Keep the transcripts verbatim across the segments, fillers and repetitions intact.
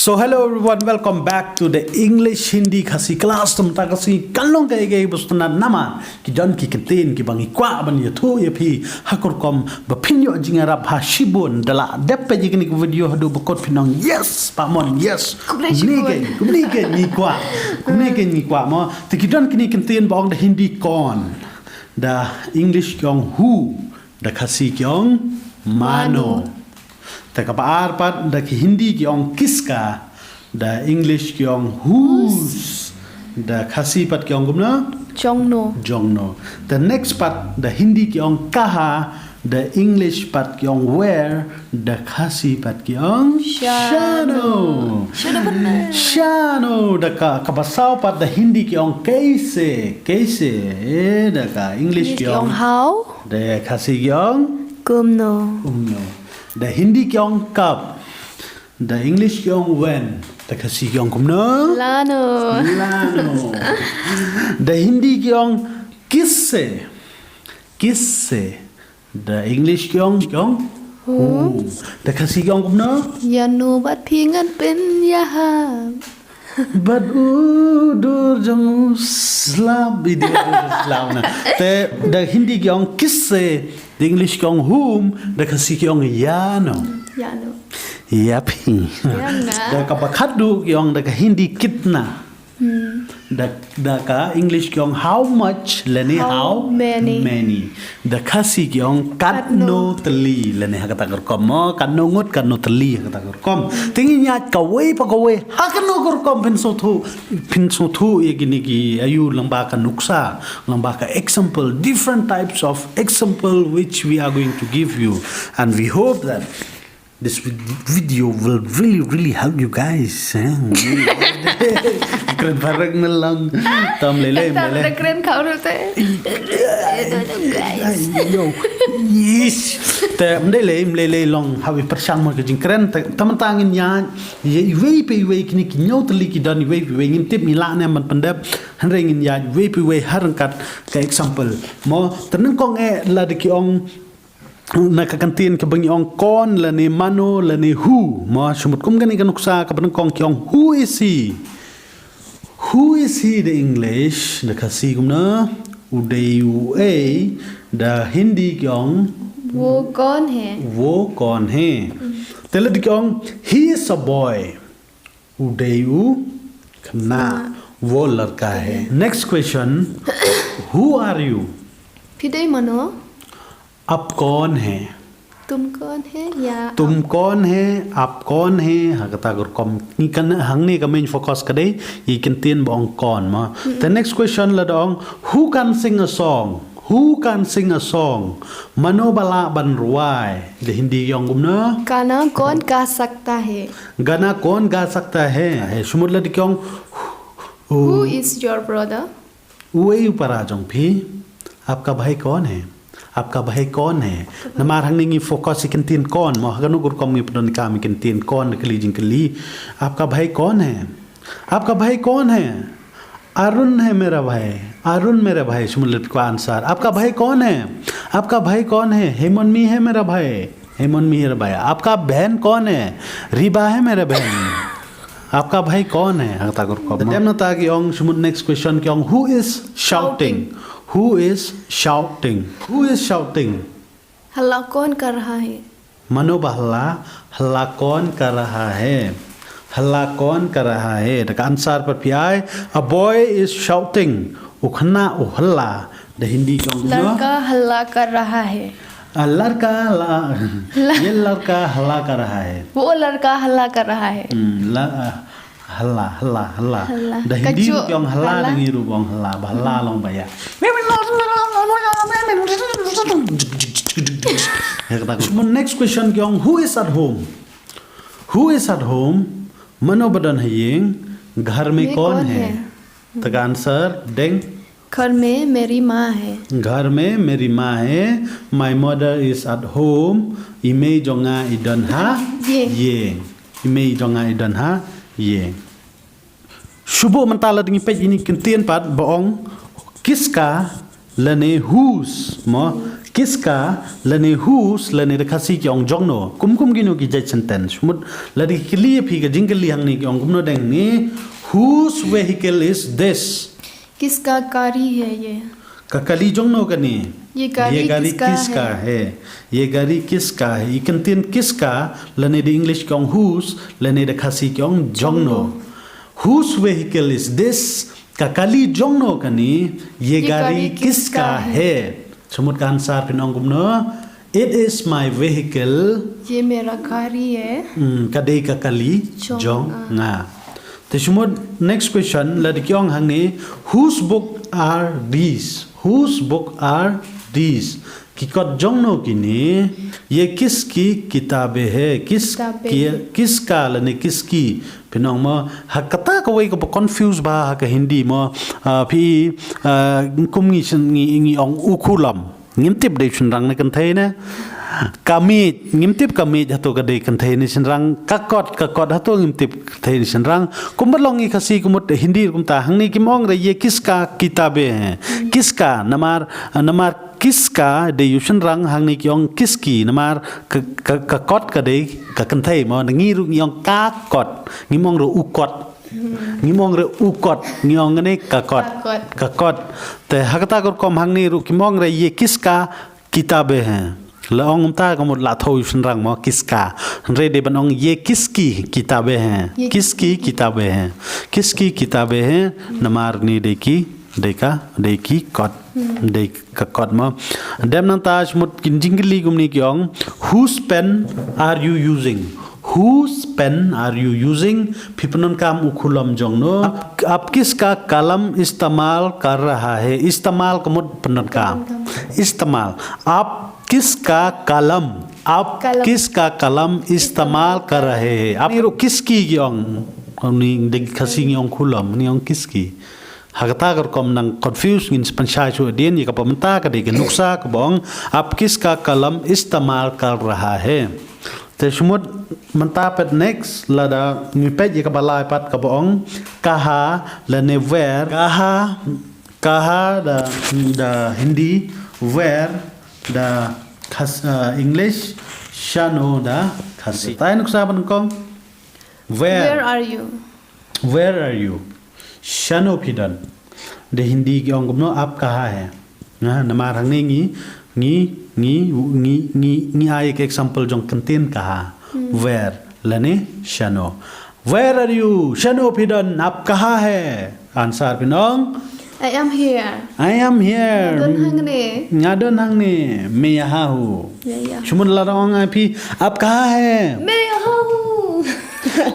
So hello everyone, welcome back to the English Hindi Khasi class. Te mynta ka sngi kan long kaei kaei ba sngewtynnat namar ki don ki kyntien kiba ngi kwah ban ïathuh ïa phi ha ka rukom ba phin ïoh jingïarap ha shibun. Da la dep peit ïa kane ka video haduh ba kut phin ong yes, Bah Mon, yes. Kumne shibun. Kumne kein, kumne kein ngi kwah. Kumne kein ngi kwah mo. Te ki don kine ki kyntien ba ong da Hindi kaun, da English ki ong who, da Khasi ki ong mano. Mano. Te kaba ar pat da ki Hindi ki ong kiska, da English ki ong whose, da Khasi pat ki ong kumno? Jongno. Jongno. The next pat da Hindi ki ong kaha, da English pat ki ong where, da Khasi pat ki ong shano. Shano. Shano pat na. Shano. Da ka, kaba saw pat da Hindi ki ong kaise, kaise. Eh, da ka English ki ong how. Da Khasi ki ong kumno. Kumno. Da Hindi ki ong kab. Da English ki ong when. Da Khasi ki ong kumno. Lano. Lano. Da Hindi ki ong kisse. Kisse. Da English ki ong, ki ong whom. Whom. Da Khasi ki ong kumno. Ïano bad phi ngan pynïahap. Bad u dur jong u slap, i dur jong u slap na. Te da Hindi ki ong kisse, da English ki ong whom, da Khasi ki ong ïano. Ïano. Ïa phi. Ïa nga. Da kaba khatduh ki ong da ka Hindi kitna. Hmm. Da, da ka English ki ong how much lane how many. How many. Da Khasi ki ong katno. Katno tylli lane ha kata ka rukom mo, katno ngut, katno tylli ha kata ka rukom. Te ngin ïaid kawei pa kawei ha kano ka rukom phin sngewthuh, phin sngewthuh ïa kine ki aiu lyngba ka nuksa, lyngba ka example, different types of example which we are going to give you, and we hope that this vid-, video will really, really help you guys, eh? Kren phareng na lang. Tam lele, tam lele. Kren kau rute. Yo. Yes. Te mdei lei, mdei lei long hawi pershang mo ka jingkren. Te, te mynta ngin ïa, ïa iwei pa iwei kine ki hynñiew tylli ki don iwei pa iwei ngin tip ngi lah ne ban pyndep. Hynrei ngin ïa iwei pa iwei ha ryngkat ka example. Mo, te nyngkong eh lada ki ong na ka kyntien kaba ngi ong kaun lane mano lane who. Mo, shu mut kum kane ka nuksa kaba nyngkong ki ong who is he? Who is he da English, da Khasi kumno? U dei uei, da Hindi ki ong wo kaun hai. Wo kaun hai. Te lada ki ong he is a boy. U dei u khynnah. Khynnah. Wo ladka hai. Next question. Who are you? Phi dei mano? Aap kaun hai? Tum kaun hai? Ya. Tum kaun hai? Aap kaun hai? Ha kata ka rukom. Ngi kan hangne ka main focus ka dei ïa ki kyntien ba ong kaun mo. Mm-mm. The next question lada ong who can sing a song? Who can sing a song? Mano ba lah ban rwai? Da Hindi ki ong kumno? गाना कौन गा सकता है? गाना कौन गा सकता है? Hai, shu mut lada ki ong, who is your brother? Uei u para jong phi? आपका भाई कौन है? आपका भाई कौन है? Namar hangne ngi focus ïa ki kyntien kaun mo, ha kano ka rukom ngi pyndonkam ïa ki kyntien kaun da kylli jingkylli. आपका भाई कौन है? आपका भाई कौन है? अरुण है मेरा भाई। अरुण मेरा भाई, shu mut lada ki kwah answer. आपका भाई कौन है? आपका भाई कौन है? Hei mon mi hai mera bhai. Hei mon mi hai mera bhai. आपका बहन कौन है? Riba hai mera बहन. आपका भाई कौन है? Ha kata ka rukom. Te dei na kata ki ong, shu mut next question ki ong, who is shouting? Who is shouting? Who is shouting? हल्ला कौन कर रहा है? Mano ba halla, halla kaun kar raha hai? Halla kaun kar raha hai? Da ka answer pat phi ai, a boy is shouting. U khynnah u halla. Da Hindi ki ong kumno? लड़का हल्ला कर रहा है। A, ladka la, la- ye ladka halla kar raha hai. वो लड़का हल्ला कर रहा है। Hmm, la, a, halla, halla, halla. Halla. Da Hindi ruh ki ong halla, da ngi ruh ba ong halla, ba halla long ba ïa. Next question ki ong, who is at home? Who is at home? Mano ba don ha ïing? घर में कौन है? Te ka answer deng? घर में मेरी माँ है। घर में मेरी माँ है। My mother is at home. I mei jong nga i don ha ïing. Ïing. I mei jong nga i don ha ïing. Shu buh mynta lada ngi peit ïa kine ki kyntien pat ba ong kiska lane whose mo. Kiska lane whose lane da Khasi ki ong jongno. Kum kum kino ki jait sentence. Mut lada ki kylli ïa phi ka jingkylli hangne ki ong kumno dang ni, whose vehicle is this? किसका गाड़ी है ये? Ka kali jongno kane? ये गाड़ी ये गाड़ी किसका किसका है? है? ये गाड़ी किसका है? I kyntien kiska lane da English ki ong whose lane da Khasi ki ong jongno. Whose vehicle is this? Ka kali jongno kane? ये ये गाड़ी गाड़ी किसका किसका है? है? Shu mut ka answer phin ong kumno? It is my vehicle. ये मेरा गाड़ी है। Hmm, ka dei ka kali jong jong nga. Te shu mut next question lada ki ong hangne, whose book are these? Whose book are these? Ki kot jongno kine? ये किसकी किताबें हैं? किस किताबें। Ki, किसका lane किसकी? Phin ong mo, ha kata kawei kaba confuse bha ha ka Hindi mo, ah, phi, ah, kum ngi syn-, ngi, ngi ong u khulom. Ngim tip dei shynrang ne kynthei ne. Ka miej, ngim tip ka miej hato ka dei kynthei ne shynrang. Ka kot, ka kot hato ngim tip kynthei ne shynrang. Kumba long i Khasi kumut Hindi kumta. Hangne kim ong re ये किसका किताबें हैं? किसका, namar, namar किसका dei u shynrang, hangne ki ong किसकी, namar ka, ka, ka kot ka dei ka kynthei mo, ngi ruh ngi ong ka kot, ngim ong re u kot. Ngim ong re u kot, ngi ong ne ka kot. Ka kot. Ka kot. Te ha kata ka rukom hangne ruh kim ong re ये किसका किताबें हैं. La ong kumta ka mut la thew u shynrang mo, किसका. Hynrei dei ban ong ये किसकी किताबें हैं? ये किसकी किताबें हैं? किसकी किताबें हैं? Namar ne dei ki, dei ka, dei ki kot. Hmm. Dei ka kot mo. Dep nangta shu mut ki jingkylli kumne ki ong, whose pen are you using? Whose pen are you using? Phi pyndonkam u khulom jongno? आप, आप किसका कलम इस्तेमाल कर रहा है? इस्तेमाल ka mut pyndonkam. Pyndonkam. इस्तेमाल. आप किसका कलम? आप कलम. किसका कलम इस्तेमाल कर रहे हैं? आप, ni ruh किसकी ki ong. Ni dei Khasi ngi ong khulom, ni ong किसकी. Ha kata ka rukom nang confuse, ngin sa pynshai shuh hadien, ïa kaba mynta ka dei ka nuksa kaba ong, आप किसका कलम इस्तेमाल कर रहा है? Te shu mut mynta pat next, lada ngi peit ïa kaba lai pat kaba ong, कहाँ lane where, कहाँ, कहाँ da, da Hindi, where da Khas-, uh, English, shano da Khasi. Te nuksa ba nyngkong, where? Where are you? Where are you? Shano phi don? Da Hindi ki ong kumno, आप कहाँ हैं? Nga, namar hangne ngi, ngi, ngi, ngi, ngi ai ka example jong kyntien कहाँ. Hmm. Where, lane shano. Where are you? Shano phi don? आप कहाँ हैं? Answer phin ong, I am here. I am here. Nga don hangne. Nga don hangne. मैं यहाँ हूँ. मैं यहाँ. Shu mut lada ong ïa phi, आप कहाँ हैं? मैं यहाँ हूँ.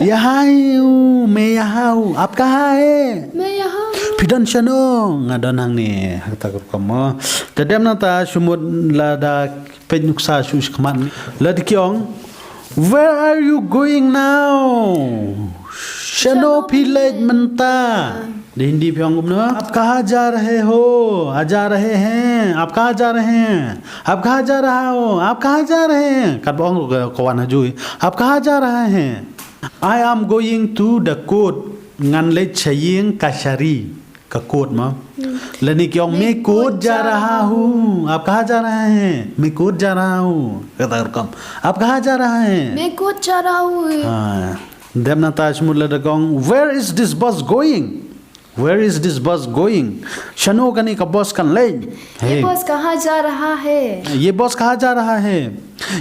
यहाँ ही हूँ, मैं यहाँ हूँ. आप कहाँ हैं? मैं यहाँ हूँ. Phi don shano? Nga don hangne. Ha kata ka rukom mo. Te dep nangta shu mut lada peit nuksa shuh shakhmat. Lada ki ong, where are you going now? Shano phi leit mynta? Da Hindi phi ong kumno? आप कहाँ जा रहे हो? आ जा रहे हैं. आप कहाँ जा रहे हैं? आप कहाँ जा रहा हो? आप कहाँ जा रहे हैं? Katba ong ka, ka wan ha juh. आप कहाँ जा रहे हैं? I am going to the court. Ngan leit sha ïing kashari. Ka court mo. Hmm. Lane ki ong, मैं कोर्ट जा रहा हूँ. आप कहाँ जा रहे हैं? मैं कोर्ट जा रहा हूँ. Kata ka rukom. आप कहाँ जा रहे हैं? मैं कोर्ट जा रहा हूँ. Ha. Dep nangta shu mut lada ki ong, where is this bus going? Where is this bus going? Shano kane ka bus kan leit? ये बस कहाँ जा रहा है? ये बस कहाँ जा रहा है?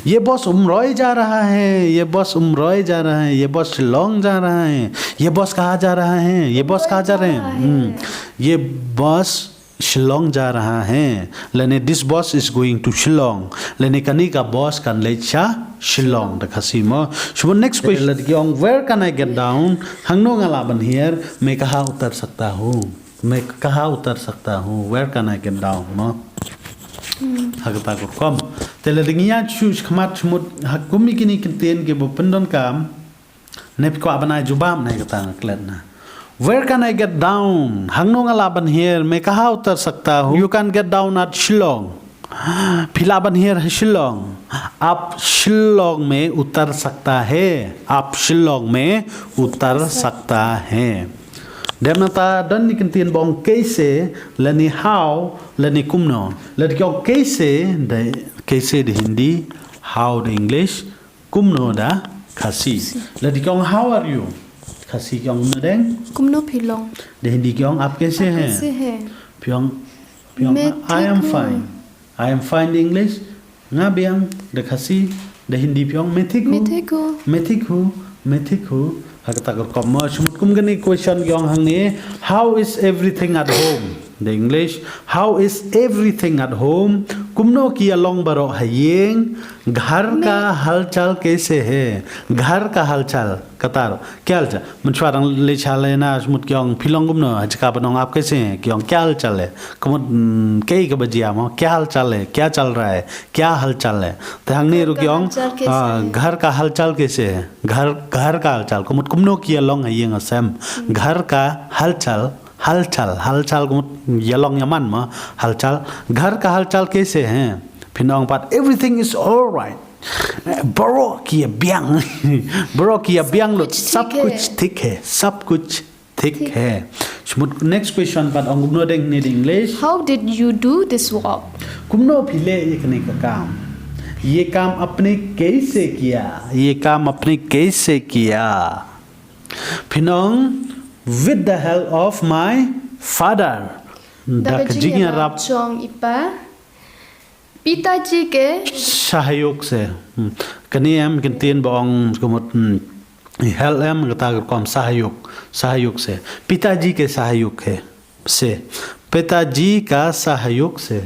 ये बस उमरोई जा रहा है, ये बस उमरोई जा रहा है, ये बस शिलोंग जा रहा है, ये बस कहाँ जा रहा है, ये बस कहाँ जा रहे हैं? Hmm. ये बस शिलोंग जा रहा है. Lane this bus is going to Shillong. Lane kane ka bus kan leit sha Shillong da Khasi mo. Shu mut next question. Lada ki ong, where can I get down? Hangno nga lah ban hiar? मैं कहाँ उतर सकता हूँ? मैं कहाँ उतर सकता हूँ? Where can I get down? Mo? Hmm. Ha kata ka rukom. Te lada ngi ïa shu shakhmat shu mut ha kum kine ki kyntien kiba pyndonkam. Ne phi kwah ban ai jubab ne kata nga klet na. Where can I get down? Hangno nga lah ban hiar? मैं कहाँ उतर सकता हूँ? You can get down at Shillong. Phi lah ban hiar ha Shillong. आप शिलोंग में उतर सकता है. आप शिलोंग में उतर सकता है. Dep nangta don ïa ka ktien ba ong kaise, lane how, lane kumno. Lada ki ong kaise, da kaise da Hindi, how da English, kumno da Khasi. Lada ki ong how are you, Khasi ki ong kumno deng? Kumno phi long? Da Hindi ki ong aap kaise hain? Kaise hain? Phi ong, phi ong, "I am fine." I am fine da English, nga biang. Da Khasi, da Hindi phi ong main thik hu. Main thik hu. Main thik hu, main thik hu. Ha kata ka rukom mo, shu mut kum kane question ki ong hangne, "How is everything at home?" Da English, "How is everything at home?" Kumno ki ïa long baroh ha ïing? "Ghar ka halchal kaise hai?" Ghar ka halchal. Kata ruh, kya halchal? Mynshwa dang leit sha lehna, shu mut ki ong phi long kumno, ha jaka ban ong aap kaise hain, ki ong kya halchal hai. Ka mut, mm, kaei kaba jia mo, kya halchal hai, kya chal raha hai, kya halchal hai. Te hangne ruh ki ong, ghar ka halchal kaise hai? Ah, ghar ka halchal kaise hai? Ghar, ghar ka halchal. Ka mut kumno ki ïa long ha ïing ha sem. Hmm. Ghar ka halchal, halchal, halchal ka mut ïa long ïa man mo, halchal. Ghar ka halchal kaise hai? Phin ong pat, "Everything is all right." Eh, baroh ki ïa biang. Baroh ki ïa biang lut. Sab kuch thik hai. Sab kuch thik hai. Shu mut next question pat ong kumno deng ne da English? How did you do this work? Kumno phi leh ïa kane ka kam? Ye kaam apne kaise kiya? Ye kaam apne kaise kiya? Phin ong, "With the help of my father." Da ka jingïarap jong i pa. Pitaji ke sahayog se. Hmm. Kane em ka ktien ba ong ka mut, hmm, help em, kata ka rukom sahayog, sahayog se. Pitaji ke sahayog hai, se. Pitaji ka sahayog se.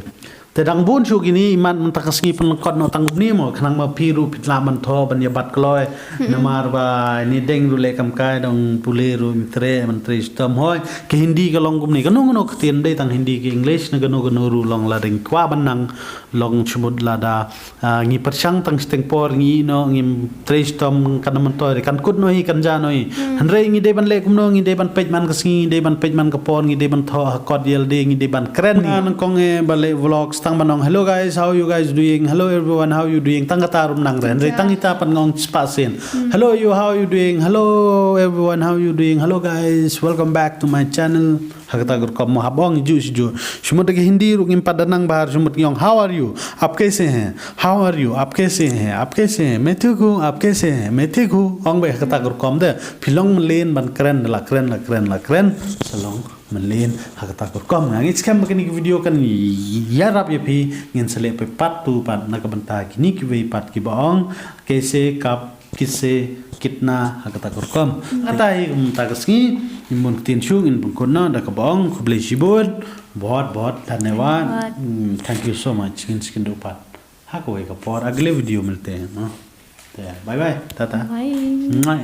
Te dang bun shuh kine, imat mynta ka sngi pynlyngkot noh tang kumne mo, khnang ba phi ruh phi lah ban thoh ban ïa bat kloi. Hmm. Namar ba ine deng ruh leh kam kai, dang pule ruh im treh ban trei shitom hoi. Ka Hindi ka long kumne, kano kano ka ktien, dei tang Hindi, ka English, ne kano kano ruh long, la dang kwah ban nang long, shu mut lada, ah, ngi pyrshang tang shiteng por, ngi ïeh noh, ngim trei shitom, kan ym myntoi, kan kut noh hi, kan jia noh hi. Hmm. Hynrei ngi dei ban leh kumno, ngi dei ban peit man ka sngi, ngi dei ban peit man ka por, ngi dei ban thoh ha kot ïalade, ngi dei ban kren. Nga nyngkong eh ba leh vlogs tang ban ong, "Hello guys, how you guys doing? Hello everyone, how you doing?" Tang kata ruh ym nang re. Hynrei tang ita pat nga ong spah sien. Hmm. "Hello you, how you doing? Hello everyone, how you doing? Hello guys, welcome back to my channel." Ha kata ka rukom mo, hap ong juh shu juh. Shu mut da ka Hindi ruh ngim pat da nang bha, shu mut ngi ong, "How are you? Aap kaise hain? How are you? Aap kaise hain? Aap kaise hain? Main thik hu, aap kaise hain? Main thik hu." Ong beit ha kata ka rukom te. Phi long mlien ban kren, la kren, la kren, la kren. Sa long mlien ha kata ka rukom. Nga ngeit skhem ba kane ka video kan ïarap ïa phi, ngin sa leh pat part two pat na ka bynta kine kiwei pat kiba ong kaise, kab, kaise, kitna, ha kata ka rukom. Hmm. Kata hi mynta ka sngi, ngin bun ktien shuh, ngin pynkut noh da kaba ong, khublei shibun, bahut bahut dhanyawad. Dhanyawad. Hmm, thank you so much. Ngin sa ïakynduh pat ha kawei ka por, agle video milte, no? Te, bye bye, tata. Bye. Mwah.